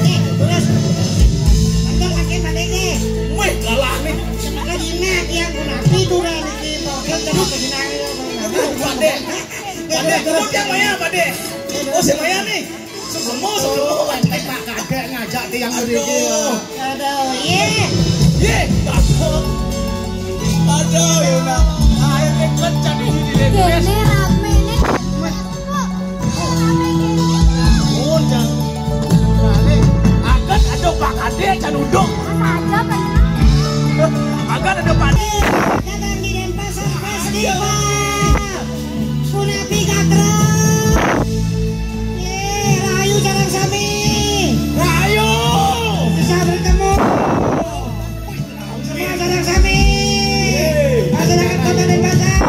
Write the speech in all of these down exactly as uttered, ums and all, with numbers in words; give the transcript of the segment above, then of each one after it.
Nih, terus. Bener lagi, Pak Dek, nih. Wih, kalah, nih. Lagi naik yang guna tidur, nih, gitu. Terus, terus, terus. Aduh, Pak Dek. Pak Dek, terus yang Maya, Pak Dek. Oh, si Maya, nih. Semua, semua, Pak Dek, Pak Kadek ngajak tiang mriki. Aduh. Aduh, iya. Ye, aduh. Aduh, ya, Nak. Ayo, kenceng nih, ini, nih. Kene rame, nih. Oh, jangan. Akan ada Pak Kadek, can uduk. Akan ada Pak Kadek. Datang di Denpasar Festival. Punapi gatra. Ye, rahayu sareng sami. Rahayu. Bisa bertemu. Semua sareng sami. Masyarakat Kota Denpasar.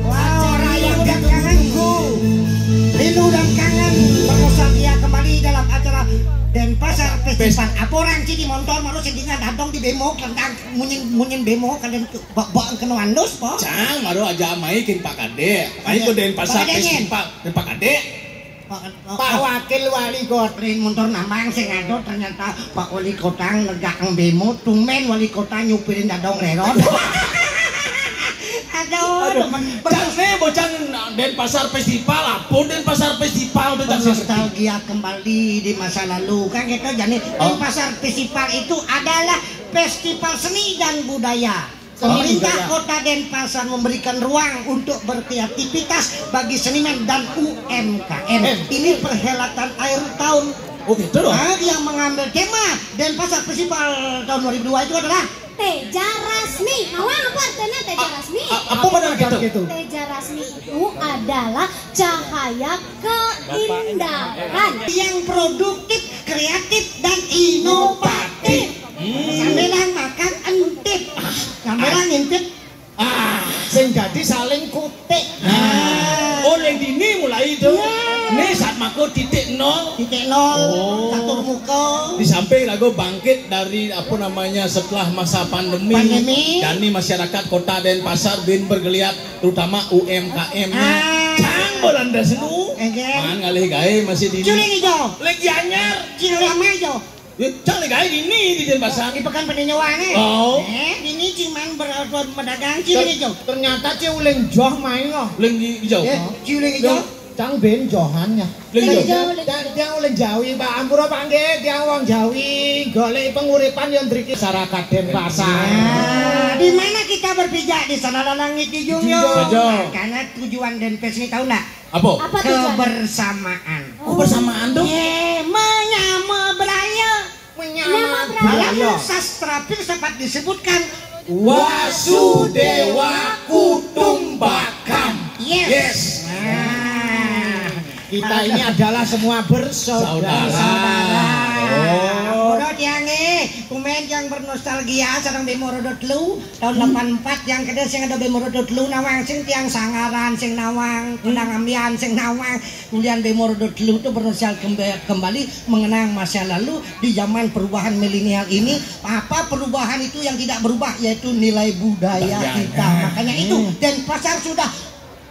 Wow, rindu dan kangen. Rindu dan kangen bernostalgia kembali dalam acara Denpasar Festival. Apa orang ci di montor, maru sing dingan datang di bemo, tentang munyin, munyin bemo, kalian bak-bak kena wandus, po? Cang, maru aja mai kin Pak Kadek. Mai ke Denpasar Festival. Pak Kadek. Pak, Pak Wakil Wali Kota. Rin montor nambang sing ada, ternyata Pak Wali Kota negak bemo, tumben Wali Kota nyupirin dadong rerot. Aduh, aduh. Cang, nih, bocah Denpasar Festival, apa Denpasar Festival tuh, Cang? Nostalgia kembali di masa lalu. Kan kita jadi, oh, Denpasar Festival itu adalah festival seni dan budaya. Pemerintah Kota Denpasar memberikan ruang untuk berkreativitas bagi seniman dan U M K M. Ini perhelatan akhir tahun. Oh, gitu loh. Nah, yang mengambil tema Denpasar Festival tahun dua ribu dua itu adalah Teja Rasmi. Nawang, apa artinya Teja Rasmi? Apa benar gitu? Teja Rasmi itu adalah cahaya keindahan. Yang produktif, kreatif, dan inovatif. Hmm. Sambilang makan entip. Sambilang ngintip. Ah, sing dadi saling kutik. Nah. Oh, ning dini mulai itu. Nah. Nih, saat mako titik nol. Titik nol. Oh. Catur muka. Di samping lagu bangkit dari, apa namanya, setelah masa pandemi. Pandemi. Dani masyarakat Kota Denpasar bin bergeliat, terutama U M K M-nya. Ah. Cang Belanda senu. Enggak. Man ngalih gawe masih dini. Culing ijo. Lagi anyar. Culing lama ijo. Ya, cang lagi gawe dini di Denpasar. Di pekan peninjauan, eh. Oh. Eh, ini cuman ber-, ber-, berdagang, culing ijo. Ternyata culing joh main loh. Culing ijo. Eh, culing ijo. Cang ben johan ya. Lho, iya. Tiang, tiang oleh Jawi, Pak. Ampura, Pak, nggih, tiang wong Jawi. Golek penguripan yang driki masyarakat Denpasar. Nah, di mana kita berpijak, di sanalah langit dijunjung. Dijunjung. Makanya tujuan Denpes ini tahu nggak? Apa? Apa tujuan? Kebersamaan. Oh, bersamaan tuh? Ye, menyama beraya. Menyama beraya. Dalam sastra filsafat disebutkan Wasudewa Kutumbakam. Yes. Yes. Nah, kita ini adalah semua bersaudara. Saudara. Saudara. Oh. Udah tiang, eh, pemain yang bernostalgia sareng Bemo Rodo telu tahun delapan empat, yang kedua sing ada Bemo Rodo telu nawang, sing tiang Sangaran sing nawang, Kendang Ambian sing nawang. Kemudian Bemo Rodo telu itu bernostalgia kemba-, kembali mengenang masa lalu di zaman perubahan milenial ini. Apa perubahan itu yang tidak berubah, yaitu nilai budaya kita. Makanya itu, Denpasar sudah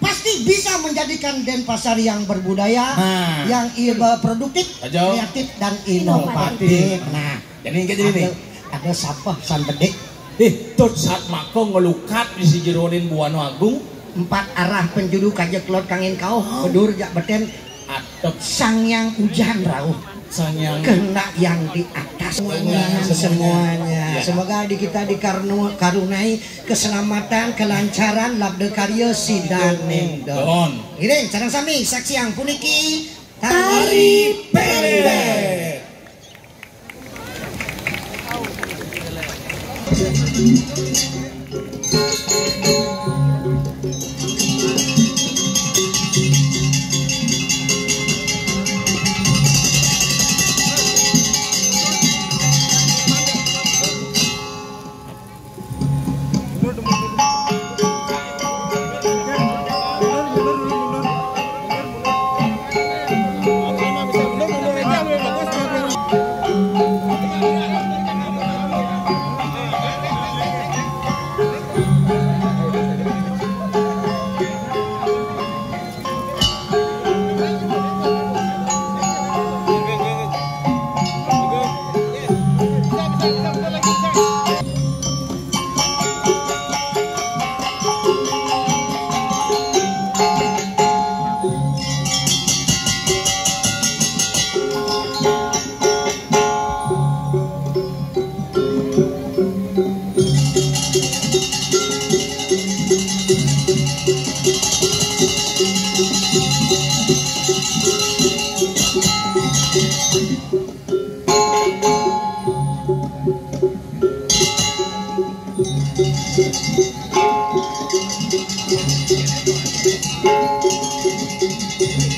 pasti bisa menjadikan Denpasar yang berbudaya, yang i-, produktif, kreatif, dan inovatif. Nah, jadi kayak gini nih. Ada, ada sapa san bedik? Eh, tut sat mako ngelukat di si jeronin Buana Agung. Empat arah penjuru kajek lot kangin kauh, bedur jak beten, atep Sang Yang Ujan rauh. Sang Yang. Kehendak yang di atas. Semuanya, semuanya. Iya. Semoga di kita dikarnu-, karunai keselamatan, kelancaran, labda karya sidaning don. Don. Ngiring, sareng sami, saksiang puniki tari pendek.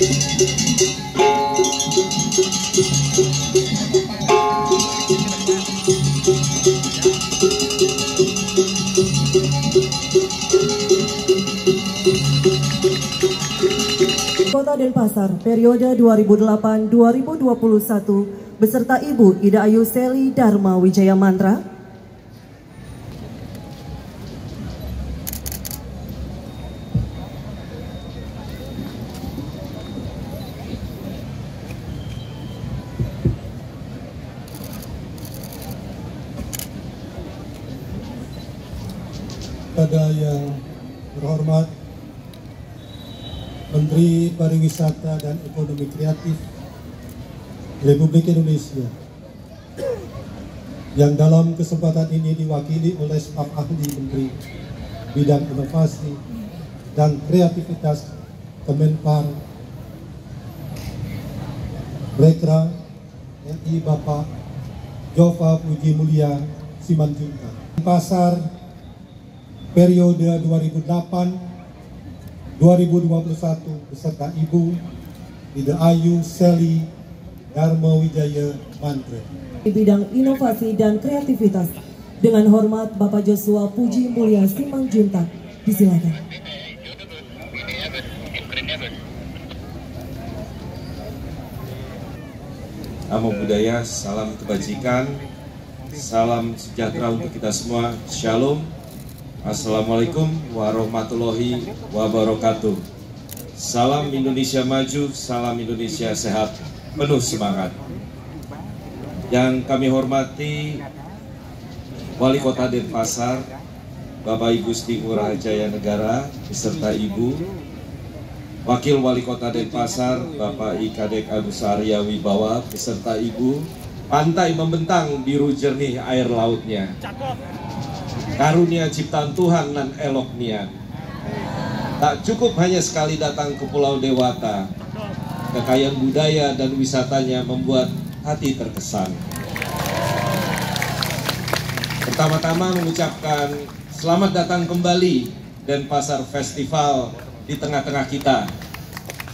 Kota Denpasar periode dua ribu delapan dua ribu dua puluh satu beserta Ibu Ida Ayu Seli Dharma Wijaya Mantra. Pada yang terhormat Menteri Pariwisata dan Ekonomi Kreatif Republik Indonesia, yang dalam kesempatan ini diwakili oleh staf ahli Menteri bidang inovasi dan kreativitas Kemenpar Rekra R I Bapak Jova Puji Mulia Simanjuntak. Pasar periode dua ribu delapan dua ribu dua puluh satu beserta Ibu Ida Ayu Seli Dharma Wijaya Mantra. Di bidang inovasi dan kreativitas, dengan hormat Bapak Joshua Puji Mulia Simanjuntak, disilakan. Namo Buddhaya, salam kebajikan, salam sejahtera untuk kita semua. Shalom. Assalamualaikum warahmatullahi wabarakatuh. Salam Indonesia maju, salam Indonesia sehat, penuh semangat. Yang kami hormati Wali Kota Denpasar, Bapak Igusti Ngurah Jaya Negara beserta Ibu, Wakil Wali Kota Denpasar, Bapak I Kadek Agus Arya Wibawa beserta Ibu, pantai membentang biru jernih air lautnya. Karunia ciptaan Tuhan nan elok nian. Tak cukup hanya sekali datang ke Pulau Dewata, kekayaan budaya dan wisatanya membuat hati terkesan. Pertama-tama mengucapkan selamat datang kembali Denpasar Festival di tengah-tengah kita.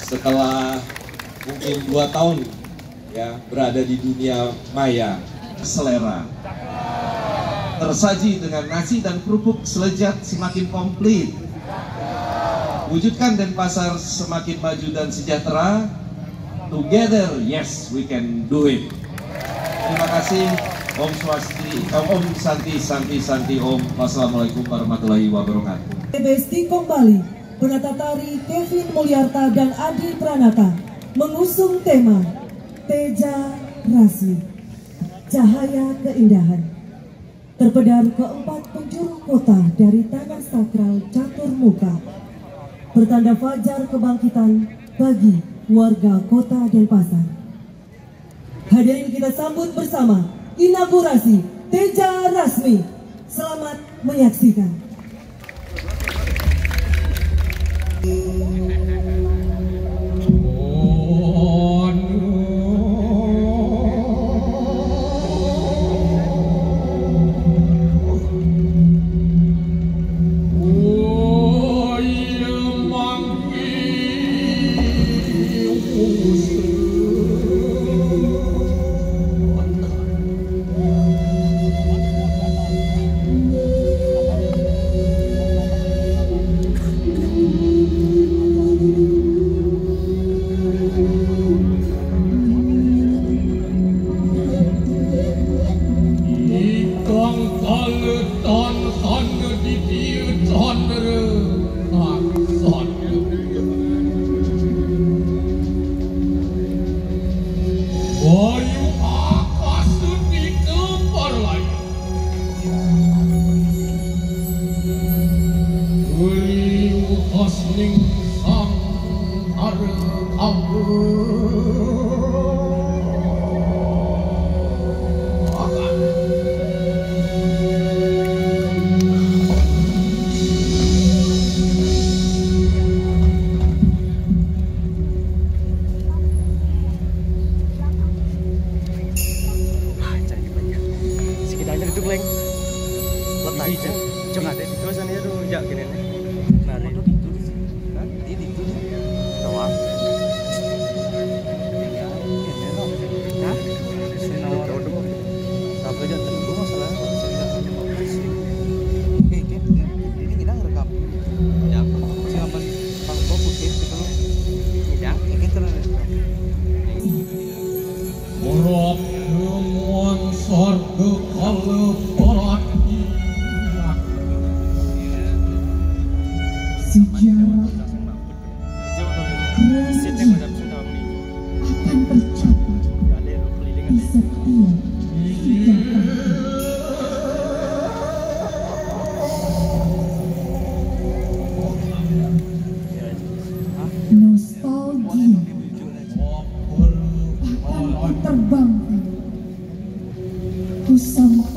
Setelah mungkin dua tahun, ya, berada di dunia maya, selera tersaji dengan nasi dan kerupuk selejat semakin komplit. Wujudkan Denpasar semakin maju dan sejahtera. Together, yes, we can do it. Terima kasih. Om Swasti, eh, Om Santi, Santi, Santi, Om. Wassalamualaikum warahmatullahi wabarakatuh. Besti kembali, penata tari Kevin Mulyarta dan Adi Pranata mengusung tema Teja Rasmi, Cahaya Keindahan. Terpedar keempat penjuru kota dari tanah sakral catur muka, pertanda fajar kebangkitan bagi warga kota Denpasar. Hadirin, kita sambut bersama inaugurasi Teja Rasmi. Selamat menyaksikan. Ikang kaletan kana didieu candra taksana. Bayu akas dikeparlaya. Beliau hasning sang Sekitarnya itu, Gleng. Letaknya. Cuma ada di sana ya tuh, jak gini nih. Nah, itu di sini. Hah? Di, di, di. Doang. akan tercatat di setiap hidupku. Nostalgia akan kuterbangkan ku sampai